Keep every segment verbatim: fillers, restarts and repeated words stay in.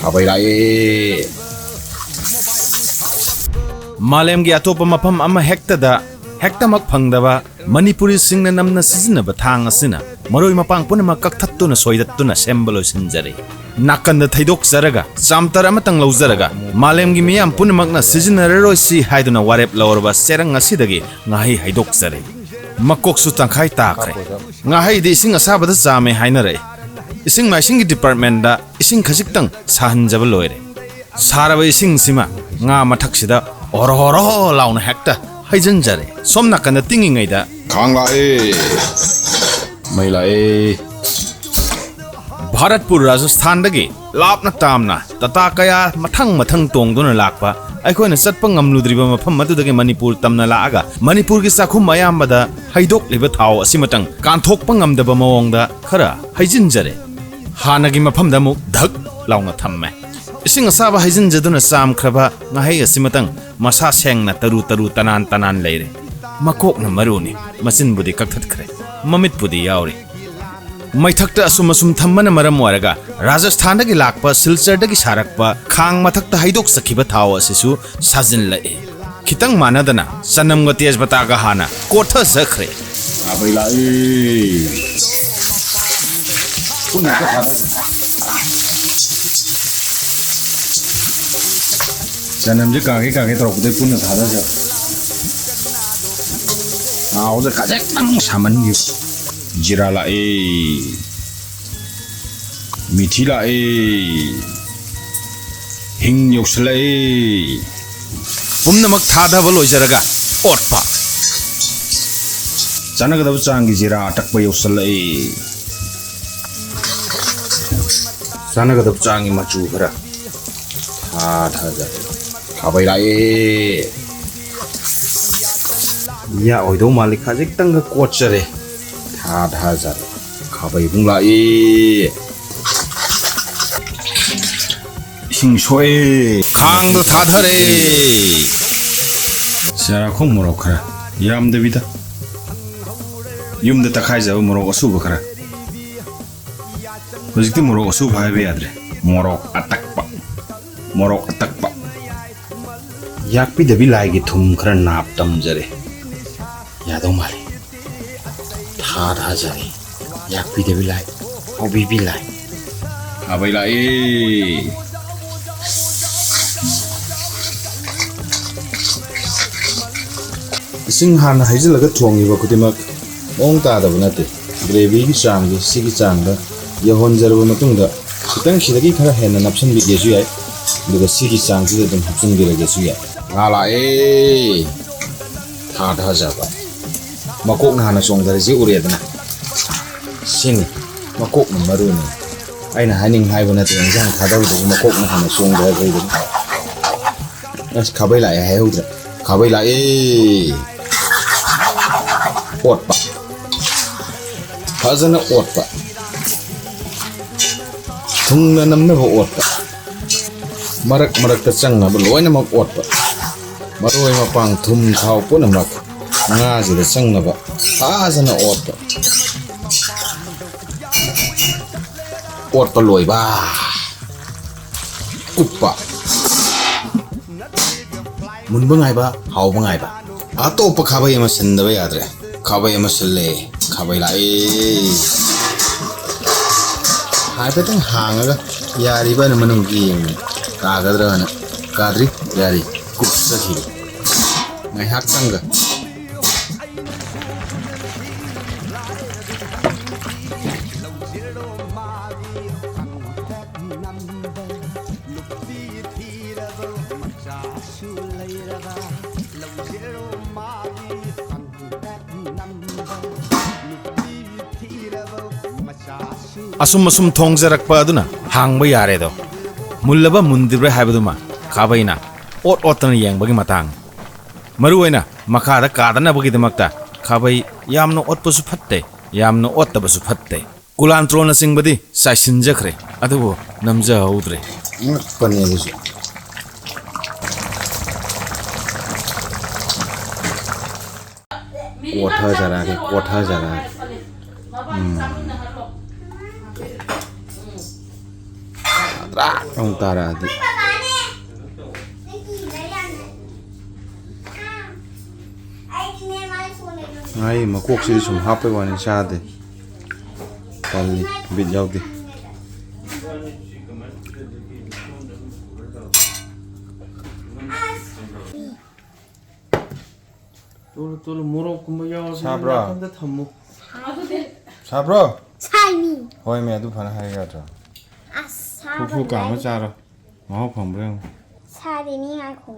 ꯈꯥꯕꯩ ꯂꯥꯛꯑꯦ꯫ ꯃꯥꯂꯦꯝꯒꯤ ꯑꯇꯣꯞꯄ ꯃꯐꯝ ꯑꯃ ꯍꯦꯛꯇꯗ ꯍꯦꯛꯇꯃꯛ ꯐꯪꯗꯕ ꯃꯅꯤꯄꯨꯔꯤꯁꯤꯡꯅ ꯅꯝꯅ ꯁꯤꯖꯤꯟꯅꯕ ꯊꯥꯡ ꯑꯁꯤꯅ ꯃꯔꯣꯏ ꯃꯄꯥꯡ ꯄꯨꯝꯅꯃꯛ ꯀꯛꯊꯠꯇꯨꯅ ꯁꯣꯏꯗꯠꯇꯨꯅ ꯁꯦꯝꯕ ꯂꯣꯏꯁꯤꯟꯖꯔꯦ꯫ ꯅꯥꯀꯟꯗ ꯊꯩꯗꯣꯛꯆꯔꯒ ꯆꯥꯝꯇꯔ ꯑꯃꯇꯪ ꯂꯧꯖꯔꯒ ꯃꯥꯂꯦꯝꯒꯤ ꯃꯤꯌꯥꯝ ꯄꯨꯝꯅꯃꯛꯅ ꯁꯤꯖꯤꯟꯅꯔꯔꯣꯏꯁꯤ ꯍꯥꯏꯗꯨꯅ ꯋꯥꯔꯦꯞ ꯂꯧꯔꯕ ꯆꯦꯔꯪ ꯑꯁꯤꯗꯒꯤ ꯉꯥꯍꯩ ꯍꯩꯗꯣꯛꯆꯔꯦ꯫ ꯃꯀꯣꯛꯁꯨ ꯇꯪꯈꯥꯏ ꯇꯥꯈ꯭ꯔꯦ꯫ ꯉꯥꯍꯩꯗꯤ ꯏꯁꯤꯡ ꯑꯁꯥꯕꯗ ꯆꯥꯝꯃꯦ ꯍꯥꯏꯅꯔꯛꯏ꯫ ꯏꯁꯤꯡ ꯃꯥꯏꯁꯤꯡꯒꯤ ꯗꯤꯄꯥꯔꯠꯃꯦꯟꯗ ꯏꯁꯤꯡ ꯈꯖꯤꯛꯇꯪ ꯁꯥꯍꯟꯖꯕ ꯂꯣꯏꯔꯦ꯫ ꯁꯥꯔꯕ ꯏꯁꯤꯡꯁꯤꯃ ꯉꯥ ꯃꯊꯛꯁꯤꯗ ꯑꯣꯔꯣ ꯑꯣꯔꯣ ꯂꯥꯎꯅ ꯍꯦꯛꯇ ꯍꯩꯖꯤꯟꯖꯔꯦ꯫ ꯁꯣꯝ ꯅꯥꯀꯟꯗ ꯇꯤꯡꯉꯤꯉꯩꯗ ꯈꯥꯡ ꯂꯥꯛꯑꯦ, ꯃꯩ ꯂꯥꯛꯑꯦ꯫ ꯚꯥꯔꯠꯄꯨꯔ ꯔꯥꯖꯁꯊꯥꯟꯗꯒꯤ ꯂꯥꯞꯅ ꯇꯥꯝꯅ ꯇꯥꯇꯥ ꯀꯌꯥ ꯃꯊꯪ ꯃꯊꯪ ꯇꯣꯡꯗꯨꯅ ꯂꯥꯛꯄ ꯑꯩꯈꯣꯏꯅ ꯆꯠꯄ ꯉꯝꯂꯨꯗ꯭ꯔꯤꯕ ꯃꯐꯝ ꯑꯗꯨꯗꯒꯤ ꯃꯅꯤꯄꯨꯔ ꯇꯝꯅ ꯂꯥꯛꯑꯒ ꯃꯅꯤꯄꯨꯔꯒꯤ ꯆꯥꯛꯈꯨꯝ ꯑꯌꯥꯝꯕꯗ ꯍꯩꯗꯣꯛꯂꯤꯕ ꯊꯥꯎ ꯑꯁꯤꯃꯇꯪ ꯀꯥꯟꯊꯣꯛꯄ ꯉꯝꯗꯕ ꯃꯑꯣꯡꯗ ꯈꯔ ꯍꯩꯖꯤꯟꯖꯔꯦ꯫ ꯍꯥꯟꯅꯒꯤ ꯃꯐꯝꯗ ꯑꯃꯨꯛ ꯙꯛ ꯂꯥꯎꯅ ꯊꯝꯃꯦ꯫ ꯏꯁꯤꯡ ꯑꯁꯥꯕ ꯍꯩꯖꯤꯟꯖꯗꯨꯅ ꯆꯥꯝꯈ꯭ꯔꯕ ꯉꯥꯍꯩ ꯑꯁꯤꯃꯇꯪ ꯃꯁꯥ ꯁꯦꯡꯅ ꯇꯔꯨ ꯇꯔꯨ ꯇꯅꯥꯟ ꯇꯅꯥꯟ ꯂꯩꯔꯦ꯫ ꯃꯀꯣꯛꯅ ꯃꯔꯨꯅꯤ, ꯃꯆꯤꯟꯕꯨꯗꯤ ꯀꯛꯊꯠꯈ꯭ꯔꯦ, ꯃꯃꯤꯠꯄꯨꯗꯤ ꯌꯥꯎꯔꯤ꯫ ꯃꯩꯊꯛꯇ ꯑꯁꯨꯝ ꯑꯁꯨꯝ ꯊꯝꯕꯅ ꯃꯔꯝ ꯑꯣꯏꯔꯒ ꯔꯥꯖꯁꯊꯥꯟꯗꯒꯤ ꯂꯥꯛꯄ ꯁꯤꯜꯆꯔꯗꯒꯤ ꯁꯥꯔꯛꯄ ꯈꯥꯡ ꯃꯊꯛꯇ ꯍꯩꯗꯣꯛꯆꯈꯤꯕ ꯊꯥꯎ ꯑꯁꯤꯁꯨ ꯁꯥꯖꯤꯜꯂꯛꯏ꯫ ꯈꯤꯇꯪ ꯃꯥꯟꯅꯗꯅ ꯆꯅꯝꯒ ꯇꯦꯖꯄꯇꯥꯒ ꯍꯥꯟꯅ ꯀꯣꯠꯊꯖꯈ꯭ꯔꯦ꯫ ꯈꯥꯕꯩ ꯂꯥꯛꯏ꯫ ꯄꯨꯟꯅ ꯍꯦꯛꯇ ꯊꯥꯗꯁꯦ꯫ ꯆꯅꯝꯁꯦ ꯀꯥꯒꯦ ꯀꯥꯒꯦ ꯇꯧꯔꯛꯄꯗꯩ ꯄꯨꯟꯅ ꯊꯥꯗꯁꯦ꯫ ꯊꯥꯎꯁꯦ ꯈꯖꯤꯛꯇꯪ ꯁꯥꯃꯟꯈꯤꯕ꯫ ꯖꯤꯔꯥ ꯂꯥꯛꯑꯦ꯫ ꯃꯤꯊꯤ ꯂꯥꯛꯑꯦ꯫ ꯍꯤꯡ ꯌꯧꯁꯜꯂꯛꯑꯦ꯫ ꯄꯨꯝꯅꯃꯛ ꯊꯥꯗꯕ ꯂꯣꯏꯖꯔꯒ ꯑꯣꯠꯄ꯫ ꯆꯥꯟꯅꯒꯗꯕ ꯆꯥꯡꯒꯤ ꯖꯤꯔꯥ ꯑꯇꯛꯄ ꯌꯧꯁꯜꯂꯛꯑꯦ꯫ ꯆꯥꯟꯅꯒꯗꯕ ꯆꯥꯡꯒꯤ ꯃꯆꯨ ꯈꯔ ꯊꯥꯊꯖꯔꯦ꯫ ꯈꯥꯕꯩ ꯂꯥꯛꯑꯦ꯫ ꯌꯥꯛꯑꯣꯏꯗꯧ ꯃꯥꯜꯂꯤ, ꯈꯖꯤꯛꯇꯪꯒ ꯀꯣꯠꯆꯔꯦ꯫ ꯊꯥꯊꯖꯔꯦ꯫ ꯈꯥꯕꯩ ꯑꯃꯨꯛ ꯂꯥꯛꯑꯦ꯫ ꯏꯁꯤꯡ ꯁꯣꯛꯑꯦ꯫ ꯈꯥꯡꯗꯣ ꯊꯥꯊꯔꯦ꯫ ꯆꯔꯥꯈꯣꯡ ꯃꯣꯔꯣꯛ ꯈꯔ ꯌꯥꯝꯗꯕꯤꯗ꯫ ꯌꯨꯝꯗ ꯇꯛꯈꯥꯏꯖꯕ ꯃꯣꯔꯣꯛ ꯑꯁꯨꯕ ꯈꯔ꯫ ꯍꯧꯖꯤꯛꯇꯤ ꯃꯣꯔꯣꯛ ꯑꯁꯨꯕ ꯍꯥꯏꯕ ꯌꯥꯗ꯭ꯔꯦ꯫ ꯃꯣꯔꯣꯛ ꯑꯇꯛꯄ, ꯃꯣꯔꯣꯛ ꯑꯇꯛꯄ꯫ ꯌꯥꯛꯄꯤꯗꯕꯤ ꯂꯥꯏꯒꯤ ꯊꯨꯝ ꯈꯔ ꯅꯥꯞ ꯇꯝꯖꯔꯦ꯫ ꯌꯥꯗꯧ ꯃꯥꯜꯂꯦ꯫ ꯊꯥ ꯊꯥꯖꯔꯦ꯫ ꯌꯥꯛꯄꯤꯗꯕꯤ ꯂꯥꯏ, ꯍꯥꯎꯕꯤꯕꯤ ꯂꯥꯏ꯫ ꯈꯥꯕꯩ ꯂꯥꯛꯑꯦ꯫ ꯏꯁꯤꯡ ꯍꯥꯟꯅ ꯍꯩꯖꯤꯜꯂꯒ ꯊꯣꯡꯉꯤꯕ ꯈꯨꯗꯤꯡꯃꯛ ꯃꯑꯣꯡ ꯇꯥꯗꯕ ꯅꯠꯇꯦ꯫ ꯒ꯭ꯔꯦꯚꯤꯒꯤ ꯆꯥꯡꯁꯦ ꯁꯤꯒꯤ ꯆꯥꯡꯗ ꯌꯧꯍꯟꯖꯔꯕ ꯃꯇꯨꯡꯗ, ꯈꯤꯇꯪ ꯁꯤꯗꯒꯤ ꯈꯔ ꯍꯦꯟꯅ ꯅꯞꯁꯤꯟꯕꯤꯒꯦꯁꯨ ꯌꯥꯏ, ꯑꯗꯨꯒ ꯁꯤꯒꯤ ꯆꯥꯡꯁꯤꯗ ꯑꯗꯨꯝ ꯍꯥꯞꯆꯤꯟꯕꯤꯔꯒꯦꯁꯨ ꯌꯥꯏ꯫ ꯉꯥ ꯂꯥꯛꯑꯦ꯫ ꯊꯥ ꯊꯥꯖꯕ꯫ ꯃꯀꯣꯛꯅ ꯍꯥꯟꯅ ꯆꯣꯡꯊꯔꯤꯁꯤ ꯎꯔꯦꯗꯅ꯫ ꯁꯤꯅꯤ꯫ ꯃꯀꯣꯛꯅ ꯃꯔꯨꯅꯤ꯫ ꯑꯩꯅ ꯍꯥꯏꯅꯤꯡ ꯍꯥꯏꯕ ꯅꯠꯇꯦ, ꯏꯟꯁꯥꯡ ꯊꯥꯗꯕꯗꯁꯨ ꯃꯀꯣꯛꯅ ꯍꯥꯟꯅ ꯆꯣꯡꯊꯈ꯭ꯔꯤꯕꯅꯤ꯫ ꯑꯁ, ꯈꯥꯕꯩ ꯂꯥꯛꯑꯦ ꯍꯥꯏꯍꯧꯗ꯭ꯔꯦ꯫ ꯈꯥꯕꯩ ꯂꯥꯛꯑꯦ꯫ ꯑꯣꯠꯄ꯫ ꯐꯖꯅ ꯑꯣꯠꯄ꯫ ꯊꯨꯡꯅ ꯅꯝꯅꯕ ꯑꯣꯠꯄ꯫ ꯃꯔꯛ ꯃꯔꯛꯇ ꯆꯪꯅꯕ ꯂꯣꯏꯅꯃꯛ ꯑꯣꯠꯄ꯫ ꯃꯔꯣꯏ ꯃꯄꯥꯡ ꯊꯨꯝ ꯊꯥꯎ ꯄꯨꯝꯅꯃꯛ ꯉꯥꯁꯤꯗ ꯆꯪꯅꯕ ꯐꯖꯅ ꯑꯣꯠꯄ꯫ ꯑꯣꯠꯄ ꯂꯣꯏꯕ꯫ ꯀꯨꯞꯄ꯫ ꯃꯨꯟꯕ ꯉꯥꯏꯕ, ꯍꯥꯎꯕ ꯉꯥꯏꯕ꯫ ꯑꯇꯣꯞꯄ ꯈꯥꯕꯩ ꯑꯃ ꯁꯤꯟꯗꯕ ꯌꯥꯗ꯭ꯔꯦ꯫ ꯈꯥꯕꯩ ꯑꯃ ꯁꯤꯜꯂꯦ꯫ ꯈꯥꯕꯩ ꯂꯥꯛꯑꯦ꯫ ꯍꯥꯏꯐꯦꯠꯇꯪ ꯍꯥꯡꯉꯒ ꯌꯥꯔꯤꯕꯅ ꯃꯅꯨꯡ ꯌꯦꯡꯉꯤ꯫ ꯀꯥꯒꯗ꯭ꯔꯅ꯫ ꯀꯥꯗ꯭ꯔꯤ꯫ ꯌꯥꯔꯤ꯫ ꯀꯨꯞꯆꯈꯤꯕ꯫ ꯉꯥꯏꯍꯥꯛꯇꯪꯒ꯫ ꯑꯁꯨꯝ ꯑꯁꯨꯝ ꯊꯣꯡꯖꯔꯛꯄ ꯑꯗꯨꯅ ꯍꯥꯡꯕ ꯌꯥꯔꯦꯗꯣ꯫ ꯃꯨꯜꯂꯕ ꯃꯨꯟꯗ꯭ꯔꯤꯕ꯭ꯔꯥ ꯍꯥꯏꯕꯗꯨꯃ ꯈꯥꯕꯩꯅ ꯑꯣꯠ ꯑꯣꯠꯇꯅ ꯌꯦꯡꯕꯒꯤ ꯃꯇꯥꯡ꯫ ꯃꯔꯨꯑꯣꯏꯅ ꯃꯈꯥꯗ ꯀꯥꯗꯅꯕꯒꯤꯗꯃꯛꯇ ꯈꯥꯕꯩ ꯌꯥꯝꯅ ꯑꯣꯠꯄꯁꯨ ꯐꯠꯇꯦ, ꯌꯥꯝꯅ ꯑꯣꯠꯇꯕꯁꯨ ꯐꯠꯇꯦ꯫ ꯀꯨꯂꯥꯟꯇ꯭ꯔꯣꯅꯆꯤꯡꯕꯗꯤ ꯆꯥꯏꯁꯤꯟꯖꯈ꯭ꯔꯦ, ꯑꯗꯨꯕꯨ ꯅꯝꯖꯍꯧꯗ꯭ꯔꯦ꯫ ꯉꯛꯄꯅꯦ ꯑꯗꯨꯁꯨ꯫ ꯀꯣꯠꯊꯖꯔꯛꯑꯒꯦ, ꯀꯣꯠꯊꯖꯔꯛꯑꯒꯦ꯫ ꯎꯝ꯫ ꯑꯃꯨꯛ ꯇꯥꯔꯛꯑꯗꯤ꯫ ꯉꯥꯍꯩ ꯃꯀꯣꯛꯁꯤꯗꯤ ꯁꯨꯝ ꯍꯥꯞꯄꯩ ꯋꯥꯅꯤ, ꯆꯥꯗꯦ꯫ ꯇꯜꯂꯤ, ꯕꯤꯠ ꯌꯥꯎꯗꯦ꯫ ꯇꯣꯂꯨ, ꯇꯣꯂꯨ, ꯃꯣꯔꯣꯛꯀꯨꯝꯕ ꯌꯥꯎꯔꯗꯤ ꯁꯥꯕ꯭ꯔꯣ? ꯅꯥꯀꯟꯗ ꯊꯝꯃꯨ꯫ ꯁꯥꯕ꯭ꯔꯣ? ꯁꯥꯏꯃꯤ꯫ ꯍꯣꯏ ꯃꯤ, ꯑꯗꯨ ꯐꯅ ꯍꯥꯏꯔ ꯌꯥꯗ꯭ꯔꯣ? ꯑꯁ, ꯐꯨ ꯐꯨ ꯁꯥꯕ ꯀꯥꯝꯃ ꯂꯥꯏ꯫ ꯆꯥꯔꯣ꯫ ꯃꯍꯥꯎ ꯐꯪꯕ꯭ꯔꯥ ꯌꯦꯡꯉꯨ꯫ ꯁꯥꯔꯤꯅꯤ ꯉꯥꯏꯈꯣ꯫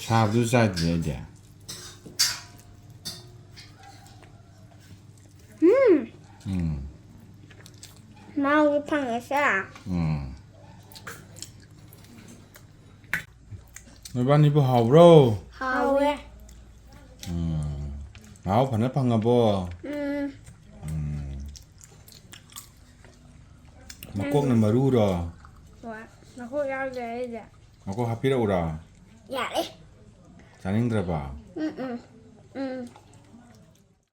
ꯁꯥꯕꯗꯨ ꯆꯥꯗ꯭ꯔꯤ ꯑꯩꯗꯤ꯫ ꯎꯝ꯫ ꯎꯝ꯫ ꯃꯍꯥꯎꯗꯤ ꯐꯪꯉꯦꯁꯦ꯫ ꯎꯝ꯫ ꯅꯣꯏꯕꯥꯅꯤꯕꯨ ꯍꯥꯎꯕ꯭ꯔꯣ? ꯍꯥꯎꯋꯦ꯫ ꯎꯝ꯫ ꯃꯍꯥꯎ ꯐꯅ ꯐꯪꯉꯕꯣ? ꯎꯝ꯫ ꯎꯝ꯫ ꯃꯀꯣꯛꯅ ꯃꯔꯨꯔꯣ? ꯍꯣꯏ꯫ ꯃꯀꯣꯛ ꯌꯥꯎꯗ꯭ꯔꯦ ꯑꯩꯗꯤ꯫ ꯃꯀꯣꯛ ꯍꯥꯞꯄꯤꯔꯛꯎꯔꯥ? ꯌꯥꯔꯦ꯫ ꯆꯥꯅꯤꯡꯗ꯭ꯔꯕ? ꯎꯝ, ꯎꯝ꯫ ꯎꯝ꯫